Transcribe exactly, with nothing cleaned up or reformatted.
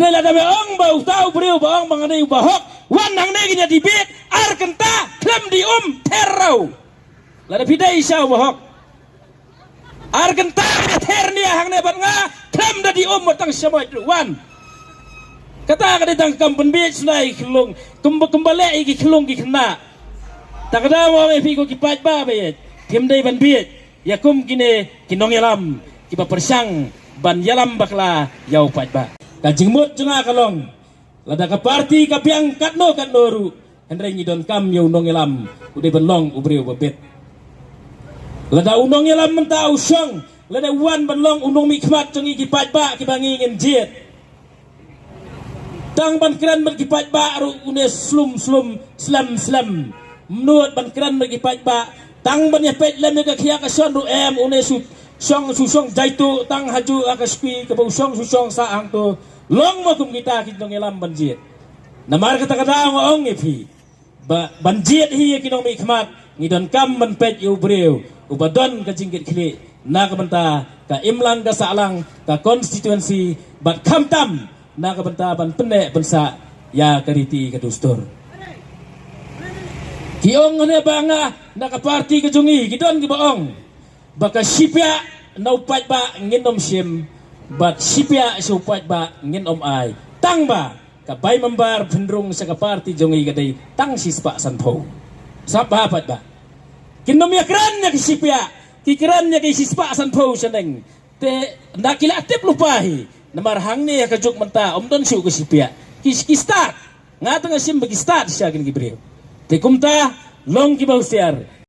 Te lada ba ong ba uta u briew ba ong ba nga dei u bahok, wan hangne ngin ïa debate, ar kynta khlem da um ther ruh. Lada phi dei sha u bahok, ar kynta ngin ïa ther nia hangne bad nga, khlem da um, tang sha moit ruh wan. Kata ka dei tang kam pynbiej shuh ïa ki khyllung, kumba kumba leh ïa ki khyllung ki khynnah. Ta ka daw ong ïa phi ko ki paidbah ba ïeit, phim dei ban biej ïa kum kine ki nongïalam kiba pyrshang ban ïalam bakla ïa u paidbah. Ka jingmut jong nga ka long, lada ka party ka biang katno katno ruh, hynrei ngi donkam ïa u nongïalam u dei ban long u briew ba bit. Lada u nongïalam mynta u shong, lada u wan ban long u nongmihkhmat jong ngi ki paidbah kiba ngi ngin jied. Tang ban kren bad ki paidbah ruh une slum slum, slem slem. Mut ban kren bad ki paidbah, tang ban ïa peit lem ïa ka khia ka shon ruh em, une shu shong, shu shong jaituh tang hajuh ha ka shkui kaba u shong, shu shong sah hangto. Long mo kum kita ki nongïalam ban jied? Namar kata ka daw nga ong ïa phi ba ban jied hi ïa ki nongmihkhmat, ngi donkam ban peit ïa u briew uba don ka jingkitkhlieh na ka bynta ka imlang ka sahlang ka constituency, bad khamtam na ka bynta ban pynneh pynsah ïa ka riti ka dustur. Ki ong ne ba nga, na ka party ka jong ngi ki don kiba ong ba ka shipiah na u paidbah ngin ym shim, bad shipiah sha u paidbah ngin ym ai. Tang ba ka bai member pynrung sha ka party jong ngi ka dei tang shispah sanphew. Sngap bha paidbah. Kin ym ïa kren ïa ki shipiah, ki kren ïa ki shispah sanphew shaneng. Te na ki la tip lypa hi, namar hangne ha ka juk mynta ym don shuh ki shipiah. Ki, ki stad. Nga tang nga shim ba ki stad shisha kine ki briew. Te kumta long kiba husiar.